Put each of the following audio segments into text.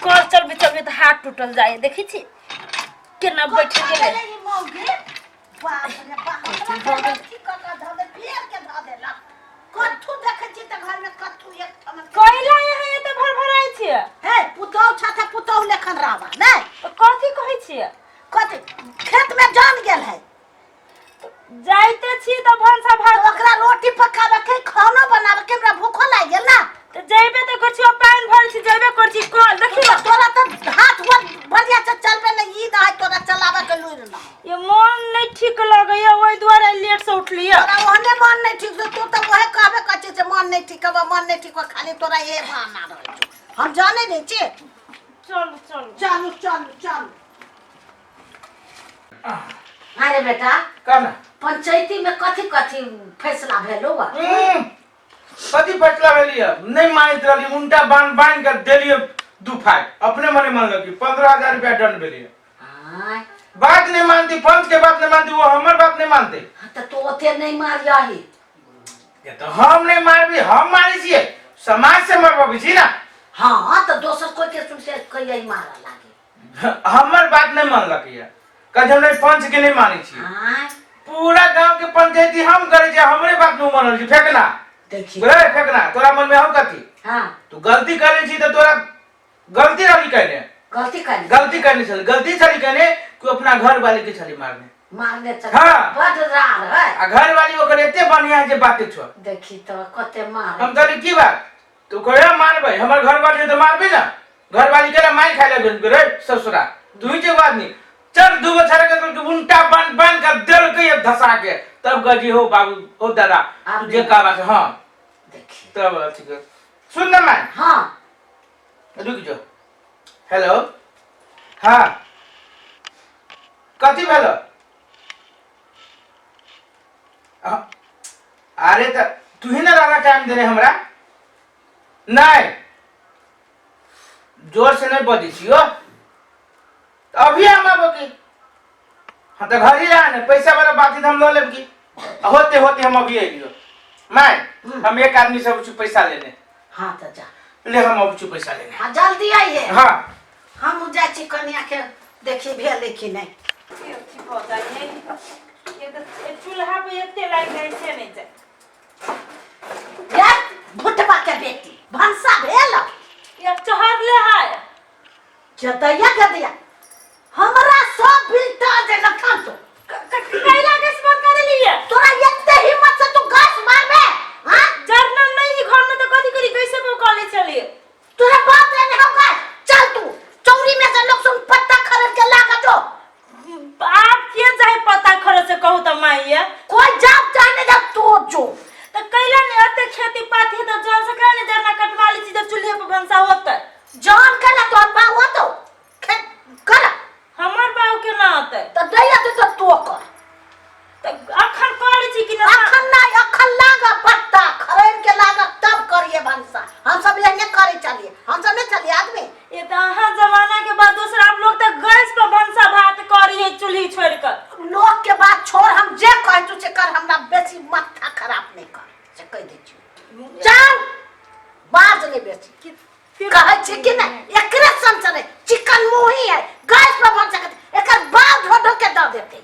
कल चलबे चलबे तऽ हाथ टूटल जाय देखै छी केना बैठ गेलै। बाप रे बाप, हमरा के की कऽ कऽ धऽ दे, फेर के धऽ देलक। कत्थू देखै छी तऽ घरमे कत्थू एक ठाम। कैला यहाँ एते भरभराइ छियै? हे पुतहु छथि, पुतहु लेखन रहबा नहि। तऽ कथी कहै छियै? कथी खेतमे जान गेल है? जाइते छी तऽ भनसा भात तऽ ओकरा रोटी पकाबे के, खानो बनाबे के, हमरा भूखो लागि गेल ना। तऽ जइबे तऽ करै छी, पानि भरै छी, जइबे करै छी कल देखियौ तऽ तोरा तऽ हाथ गोर बढ़िया से चलबे नहि, ई नहि तोरा चलाबे के लूरि ना। ये मन नहीं ठीक लगैया, ओहि दुआरे लेट से उठलियै। तोरा ओहने मन नहीं ठीक छौ, तू तऽ ओहे कहबे करै छी जे मन नहीं ठीक हबा, मन नहीं ठीक हबा, खाली तोरा ये बहाना रहै छौ, हम जानै नहीं छी। चलू चलू चलू चलू चलू। अरे बेटा, कहना पंचायती में कथी कथी फैसला भेलो बा? कथी फैसला भेलियै? नहीं मानैत रहली, उनटा बान्ह बान्हि के देलियै दू फाइ, अपने मने मानलक 15,000 रुपया दंड भेलियै। आँय? बात नहीं मानती, पंच के बात नहीं मानती, वो हमर बात नहीं मानते। तऽ तू ओते नहीं मारियही। ये तो हम नहीं मारबी, हम मारै छियै समाज से मरबी छी ना। हाँ, तऽ दोसर कोई के सुन के कहिया मारऽ लागे। हमर बात नहीं मानलक ये, कहे हम नहीं पंच के नहीं मानै छी। आँय? पूरा गांव के पंचायती हम करै छियै, हमरे बात नहीं मानल छी। फेकना देखी रे फेकना, तोरा मन में हम कथी? हाँ। तू गलती करे छी तऽ तोरा गलती रहली कहने। गलती करने, गलती करने छली, गलती छली कहने कि अपना घर वाली के छली मारने, मारने चल। हाँ। बड रार है। आ घर वाली ओकर एते बढ़िया है जे बाते छो। देखी तो कते मार। हम कहली की बात, तू कहे मारबै हमर घर वाली तऽ मारबी ना, घर वाली के मार खाइ लगे रे ससुरा, तू ही जे आदमी चल दूगो छड़ा के कहलकै, उनटा बांध बांध के देलकै एक धसा के, तब कह जी हो बाबू हो दादा तू जे कहबा से। हाँ। देखी तब अथी कर, सुन ना मैं। हाँ। रुक जो। हेलो, हाँ कथी भेलो? अरे तऽ तू ही ना रहला टाइम देने हमरा, नहीं जोर से नहीं बजै छियो, तऽ अभी हम आबो की। हाँ तऽ घर ही रहा ने, पैसा वाला बात हम लऽ लेब की, होते होते हम अभी अलियो। माय, हम एक आदमी से अबै छी पैसा लेने। हाँ तऽ जा। ले हम अबै छी पैसा लेने। हाँ जल्दी आइए। हाँ। हम जाइ छी कनिया के देखी भेलै कि नहि। अथी भऽ जाइ है, ये तऽ चूल्हा पे एते लागि जाइ छै, नहि जाइ। यार भुटबा के बेटी, भनसा भेल? या चढ़ले है। जदैया गदैया हमरा सब बिलटा देलक खान तो। कैला गैस बंद कर देलिए? तोरा एते हिम्मत से तू गैस मारबे? हां। जरना नहीं घर में तो कथी करी, कैसे वो कॉलेज चलिए? तोरा बाप रे नहीं होगा, चल तू चौरी में से लोग सुन पत्ता खरीद के ला के दो। आप के जाए पत्ता खरीद से कहू त माई? कोई जाब चाहे नहीं जाब, तो जो तो कैला नहीं एते खेती पाती है तो जन से कैला नहीं जरना कटवा ली छी, चूल्हे पर भनसा होता। जान कैला तोहर बाप होतो खेत कर? हमर बाप के ना होते। तो दैया तू तो तो कर। तो अखन कर छी कि ना? अखन नहीं, अखन लागा पत्ता खरीद के लागा तब करिए भनसा। हम सब यही करे चलिए, हम सब नहीं चलिए आदमी। ये तो अहाँ जमाना के बाद दूसरा आप लोग तो गैस पर भनसा भात करिए चूल्ही छोड़ कर। लोग के बात छोड़, हम जे कहे तू से कर, हमरा बेसी माथा खराब नहीं कर से कह दे छी। चल बाज नहीं बेसी, कहै छी कि नहीं एकरे सन है, चिकन मुही है, गैस पर भनसा कर, एकर बाल धो धो के दऽ देते।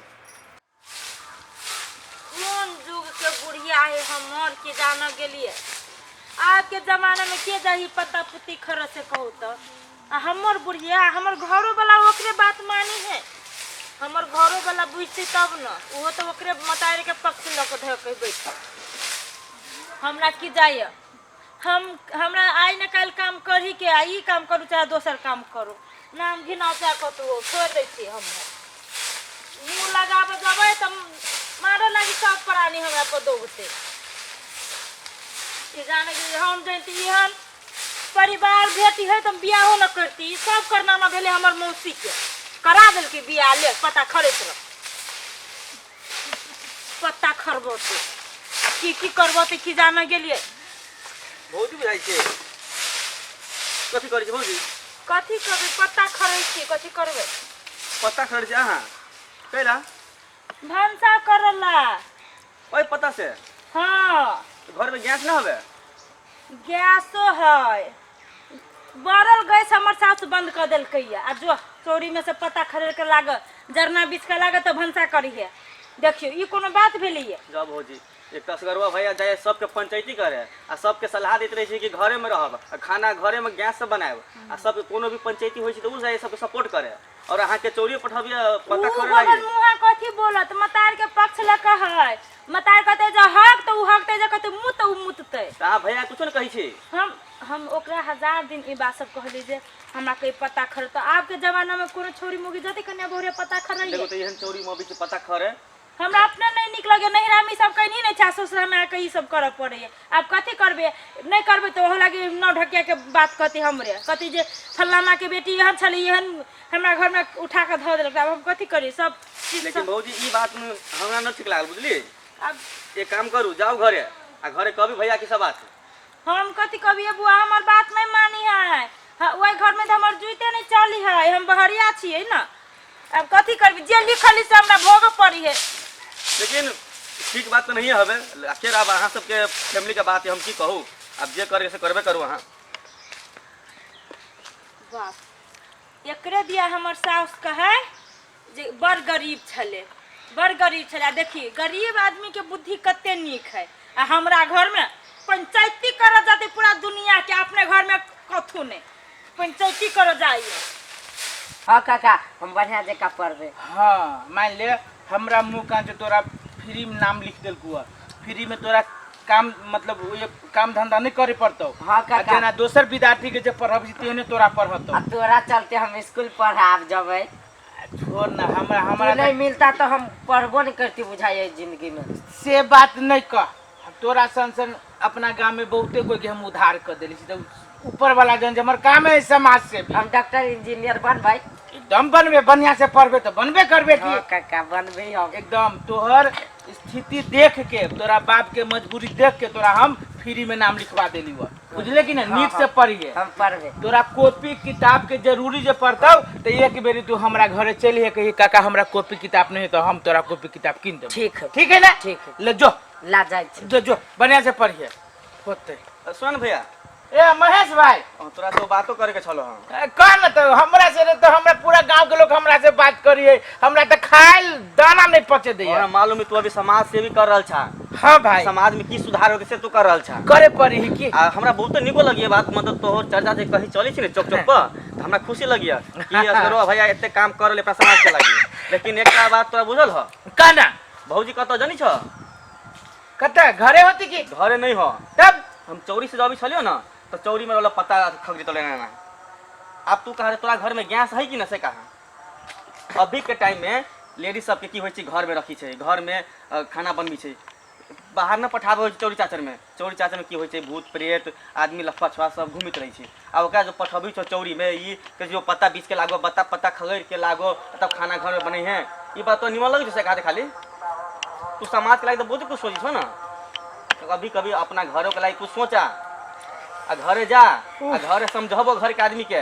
कोन युग के बुढ़िया है हमर के जान गेलिए, आज के जमाना में के जाही पत्ता पुत्ती खरस से कहू तो। आ हमर बुढ़िया हमर घरो वाला ओकरे बात मानी है, हमर घरो वाला बुझते तब न, ओहो तो ओकरे मतारी के पक्ष लऽ के धऽ के बैठ। हमरा की जाइए, हम हमरा आइ न काल्हि काम करही के, आ ई काम करू चाहे दोसर काम करू, नाम घिनाउ चाहे कतबो, छोड़ि दै छियै। हम मुँह लगाबऽ जेबै तऽ मारऽ लागी सब प्राणी हमरा पर दौड़तै। ई जाने कि हम जैती एहन परिवार भेटी है तऽ हम बियाहो न करती। ई सब करनामा भेलै हमर मौसीके, करा देलकै बियाह, ले पता खरैत रह, पत्ता खरबौतै की की करबौतै की जाने गेलियै। भौजी बुझाइ छै, कथी करै छी भौजी? कथी करबै, पत्ता खरै छियै, कथी करबै? पत्ता खरै छी अहाँ कैला? भनसा करला। ओहि पत्ता से? हाँ। घरमे गैस ना हवे? गैसो है, बरल गैस हमर सास बंद कऽ देलकै ये आ जो चोरी में से पत्ता खरीद के लाग जरना बीछ के लाग तऽ भनसा करिहे। देखियौ ई कोनो बात भेलैये? जाओ भौजी, एक तऽ असगरवा भैया जाए सबके पंचायती करे आ सबके सलाह दैत रहै छै कि घरे में रहब आ खाना घरे में गैस से बनायब आ सबके कोनो भी पंचायती होइ छै तऽ उ जाए सबके सपोर्ट करे और अहाँके चोरी पठबिए पता उ करे गोबर लागी। मुहा कथी बोलत मतार के पक्ष ल के है। मतार कहते जे हक तऽ उ हकते, जे कहते मुत तऽ उ मुतते। तऽ अहाँ भैया कुछो ने कहै छी? हम ओकरा हजार दिन ई बात सब कहली जे हमरा कहीं पता खर, तो आब के जमाना में कोनो छोरी मुगी जते कन्या बहुरिया पता खरैये। देखो तऽ एहन चोरी मबी छै पता खरे। हमरा अपने नहीं नीक लगे, नैहरा में ई सब कहीं नहीं छै, ससुरा में आके ई सब करऽ पड़ैये। आब कथी करबे, नहीं करबे तो ओहो लागी नौ ढकिया के बात कहती हमरे, कहती जे फल्लामा के बेटी एहन छलै, एहन हमरा घर में उठा के धऽ देलक, आब हम कथी करी सब चीज। लेकिन भौजी ई बात में हमरा न ठीक लागल, बुझली? आब एक काम करू, जाउ घरे आ घरे कहबी भैया के सब बात। हम कथी कहबियै बुआ, हमर बात नहीं मानी है। हाँ, ओहि घर में तो हमर जुइते नहीं चली है, हम बहरिया छियै ना। अब कथी करबी, जे लिखल से हमरा भोगऽ पड़ी है। लेकिन ठीक बात तो नहीं हवे आखिर। अब अहाँ सबके फैमिली के बात है, हम की कहू, अब जे करे से करबे करू अहाँ। बाप, एकरे दिया हमर साउस कहै जे बड़ गरीब छलै, बड़ गरीब छलै। आ देखी गरीब आदमी के बुद्धि कते नीक है, आ हमरा घर में पंचायती करऽ जाते पूरा दुनिया के, अपने घर में कथू नहीं पंचायती करऽ जाइए। हाँ काका, हम बढ़िया जकाँ पढ़बै। हाँ, मान ले हमरा मुँह कान से तोरा फ्री में नाम लिख देलकू है, फ्री में तोरा काम मतलब वो ये काम धंधा नहीं करे पड़तो। हाँ, काका। आ जेना दोसर विद्यार्थी के जे पढ़ब तेहने तोरा पढ़तो। आ तोरा चलते हम स्कूल पढ़ाब जबै। छोड़ ना हमरा, तू हमरा नहीं मिलता तो हम पढ़बो नहीं करती बुझाइए जिंदगी में। से बात नहीं कह, तोरा सन सन अपना गांव में बहुते कोई के हम उधार कर देली छी, त ऊपर वाला जन जे हमर काम है समाज से भी। हम डॉक्टर इंजीनियर बनबै। एकदम बनबे, बढ़िया से पढ़बे तो बनबे करबे की। हाँ काका, बनबे हम। एकदम तोहर स्थिति देख के, तोरा बाप के मजबूरी देख के तोरा हम फ्री में नाम लिखवा देली हुआ, बुझले कि ना? हाँ, नीक से हाँ। पढ़िए। हम पढ़बे। तोरा कॉपी किताब के जरूरी जे पड़तौ तो एक बेरी तू हमरा घरे चलिहे, कही काका हमरा कॉपी किताब नहीं है, तो हम तोरा कॉपी किताब किन देबो। ठीक है। ठीक है ना? ठीक है। ले जो। ला जाइ छी। जो जो बढ़िया से पढ़िए होते। सुन भैया। ए महेश भाई। तोरा से बातो करे के छलो हम। कह ना, तो हमरा से तो हमरा पूरा गांव के लोग हमरा से बात करिए, हमरा तो खाइल दाना नहीं पचे दैया। हमरा मालूम है तू अभी समाज सेवी कर रहल छा। हाँ भाई। समाज में की सुधार होते से तू कर रहल छा। करे पड़ी है की। आ हमरा बहुत निको लगिए बात, मतलब तोहर चर्चा जे कहीं चली छी ने चौक चौक पर, तो हमरा खुशी लगिए कि असगरवा भैया एते काम कर रहल अपना समाज के लागी। लेकिन एकटा बात तोरा बुझल ह? का ना? भौजी कतऽ जानी छ? कतऽ घरे होती की? घरे नहीं हो। तब? हम चौरी से जब छलियो ना तो चौरी में वाला पत्ता खगरी तो लेना ना। अब तू कहा तोरा घर में गैस है कि ना से कहा? अभी के टाइम में लेडीज सबके की होइ छै, घर में रखी छै, घर में खाना बनबी छै, बाहर न पठाबै होइ छै चौरी चाचर में। चौरी चाचर में की होइ छै, भूत प्रेत आदमी लफड़ा छुआ सब घूमित रहै छै। आ ओकरा जो पठबी छौ चौरी में ई के जो पत्ता बीछ के लागो, बत्ता पत्ता खगड़ के लागो, तब खाना घर में बनै है। ई बात तो निमन लगै छै से कहा खाली तू समाज के लागि तो बहुत कुछ सोची छौ ना। कभी कभी अपना घरों के लागि कुछ सोचा आ घरे जा आ घरे समझबो घर के आदमी के,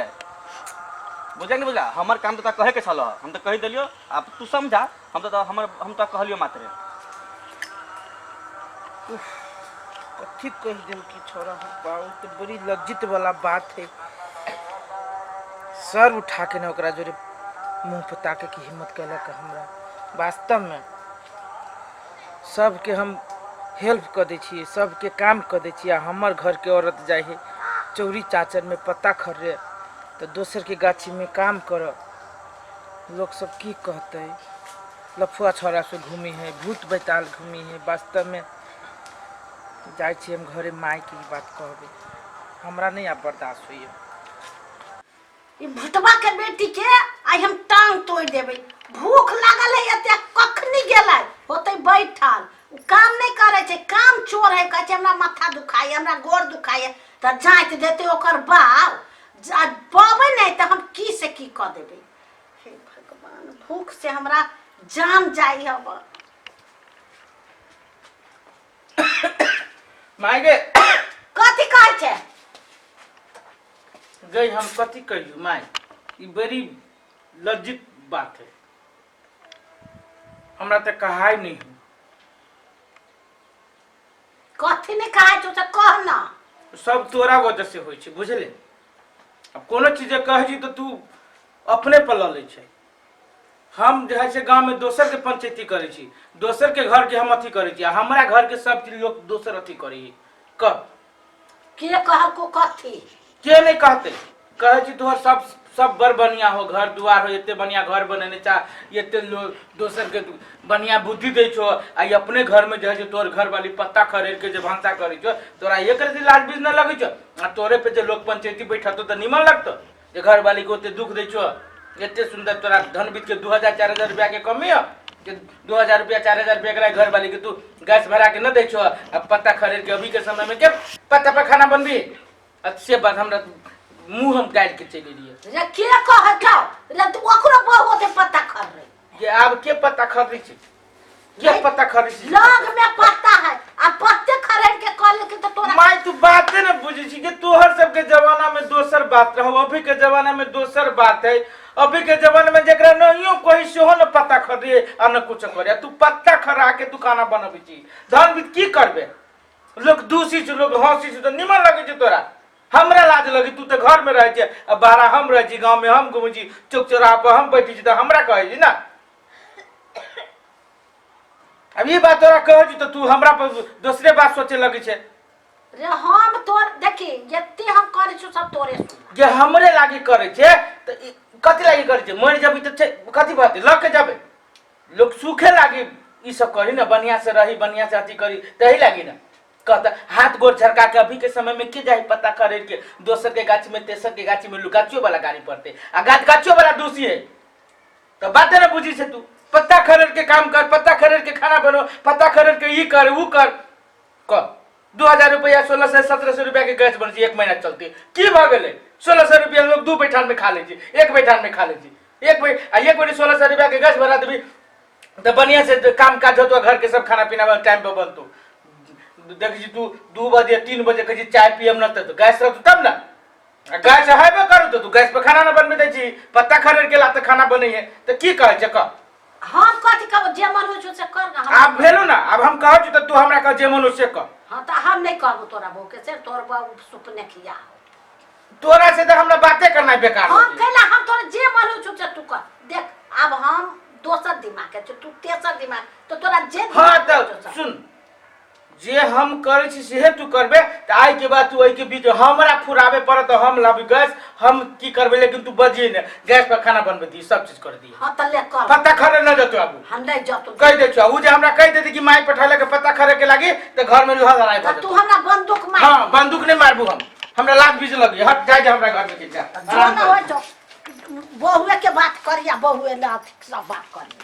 बुझल नहीं बुझला? हमर काम तो तोरा कहे के छल, हम तो कहि देलियो, अब तू समझा। हम तो हमर हम तो कहलियो मात्र। कथी कहि देल की छोरा हम बाबू, तो बड़ी लज्जित वाला बात है। सर उठा के ना ओकरा जोरे मुंह पर ताके की हिम्मत कैलक हमरा। वास्तव में सबके हम हेल्प कऽ दै छियै, सबके काम कऽ दै छियै, आ हमर घरके औरत जाइ है चौरी चाचर में पत्ता खर्रे तऽ दोसरके गाछीमे काम करऽ, लोक सब की कहतै? लफुआ छौड़ा से घूमी है, भूत बैताल घूमी है। वास्तव में जाइ छी हम घरे, मायके ई बात कहबै, हमरा नहि आब बर्दाश्त होइए। ई भुटवा के बेटी के आइ हम टांग तोड़ देबै। भूख लागल है एते, कखनी गेलै होतै बैठल। उ काम नहीं करे छै, काम चोर है। कहै छै हमरा माथा दुखाइए, हमरा गोड़ दुखाइए, तऽ जाँच देतै ओकर बाप। पबै नहि तऽ हम की से की कऽ देबै। हे भगवान, भूख से हमरा जान जाइ हमर। माय गे। कथी कहै छै? गई हम कथी कहियो माय, ई बड़ी लज्जित बात है, हमरा तऽ कहाय नहीं हो। कथी नहीं कहाय छौ से कह ना। सब तोरा वजह से होइ छै, बुझले? आब कोनो चीज जे कहै छी तऽ तू अपने पर लऽ लै छै। हम जे है से गाँवमे दोसरके पंचैती करै छी, दोसरके घरके हम अथी करै छी, आ हमरा घरके सब चीज लोक दोसर अथी करै है। कह के कहलको कथी? के नहीं कहते? कहै छी तोहर सब सब बड़ बढ़िया हो, घर दुआर हो, एते बढ़िया घर बनेने चा, एते लोग दोसर के बढ़िया बुद्धि दै छो, आ ई अपने घर में जे है से तोहर घर वाली पत्ता खरीद के जे भनसा करै छो, तोरा एक रति लाज बीज न लगै छो? आ तोरे पे जे लोग पंचायती बैठतो तऽ निमन लगतो जे घर वाली के ओते दुख दै छो? एते सुंदर तोरा धन बीत के 2000 4000 रुपया के कमी हो कि 2000 रुपया 4000 रुपया के घर वाली के तू गैस भरा के न दै छो, आ पत्ता खरीद के अभी के समय में के पत्ता पर खाना बनबी? अच्छे बात हमरा मुंह हम गाड़ि के चलि एलियै। रे के कहै छौ रे? तू ओकरो बहु ओते पत्ता खरीद जे आब के पत्ता खरीदै छै? के पत्ता खरीदै छै? लग में पत्ता है आ पत्ते खरीद के कह लेके तो तोरा माय तू बाते ने बुझै छी कि तोहर सबके जमाना में दोसर बात रहो, अभी के जमाना में दोसर बात है। अभी के जमाना में जकरा नहियो कोई सेहो न पत्ता खरीदे आ न कुछ करे, तू पत्ता खरा के तू खाना बनबै छी। धन बीत की करबे? लोग दूसी छै, लोग हंसी छै तऽ निमन लगै छै तोरा? हमरा लाज लगे। तू तऽ घर में रहै छै आ बाहर हम रहै छी, गाँव में हम घुमै छी, चौक चौराहा पर हम बैठै छी, तऽ हमरा कहै छी ना। अब ई बात तोरा कहै छी तऽ तू हमरा पर दोसरे बात सोचे लगै छै। रे हम तोर देखी जते हम करै छी सब तोरे सुन। जे हमरे लागी करै छै तऽ ई कथी लागी करै छै? मरि जेबी तऽ छै कथी भतै? लऽ के जेबै लोग सुखे लागी ई सब करी ना, बढ़िया से रही, बढ़िया से अथी करी, तही लागी ना कहता हाथ गोर झरका के। अभी के समय में के जाए पता करे के दोसर के गाछी में, तेसर के गाछी में? गाछियो वाला गाड़ी पड़ते आ गाछ गाछियो वाला दूसी है तो बाते ना बुझी से। तू पत्ता खरीद के काम कर, पत्ता खरीद के खाना बनो, पत्ता खरीद के ई कर ऊ कर। कह 2000 रुपया 1600 1700 रुपया के गैस बन एक महीना चलती की भऽ गेलै? 1600 रुपया लोग दू बैठान में खा लै छै, एक बैठान में खा लै छै। एक बेर आ एक बेर 1600 रुपया के गैस भरा देबी तऽ बढ़िया से काम काज होतो, घर के सब खाना पीना टाइम पर बनतो। देखै छी तू 2 बजे 3 बजे कहै छी चाय पियब न तऽ गैस रहतौ तब ने। आ गैस हेबे करू तऽ तू गैस पर खाना न बनबे दै छी, पत्ता खरीद के ला तऽ खाना बनैहे तऽ की कहै छै कह? हम कथी कहब? जे मन होइ छौ से कर ना। आब भेलो ना, आब हम कहै छी तऽ तू हमरा कह जे मन हो से कह। हाँ तऽ हम नहीं कहबो तोरा बहू के से, तोर बहू सुपने खिया। तोरा से तऽ हमरा बाते करना बेकार हम कैला हम तोरा जे मन होइ छौ से तू कर। देख आब हम दोसर दिमाग के छौ, तू तेसर दिमाग, तो तोरा जे हाँ दिमाग तऽ होइ छौ से। सुन, जे हम करै छी सेहे तू करबे तऽ आइ के बाद तू एहिके बीच हमरा फुराबे पड़त तऽ हम लाबी गैस, हम की करबै, लेकिन तू बजिए ने गैस पर खाना बनबै दी, सब चीज कर दी। हाँ तऽ ले कर। पत्ता खरीद न जतो आबू। हम नहीं जतो। कहि दै छौ, उ जे हमरा कहि देती कि माय पठेलक पत्ता खरीद के लागी तऽ घर में लोहा लड़ाई भऽ तऽ तू जेतौ। हमरा बंदूक मार। हाँ बंदूक नहीं मारबू हम, हमरा लाज बीज लगी, हट जाय जा हमरा घर में के जा। जो न होइ छौ बहुए के बात करिया, बहुए ने सब बात करिया।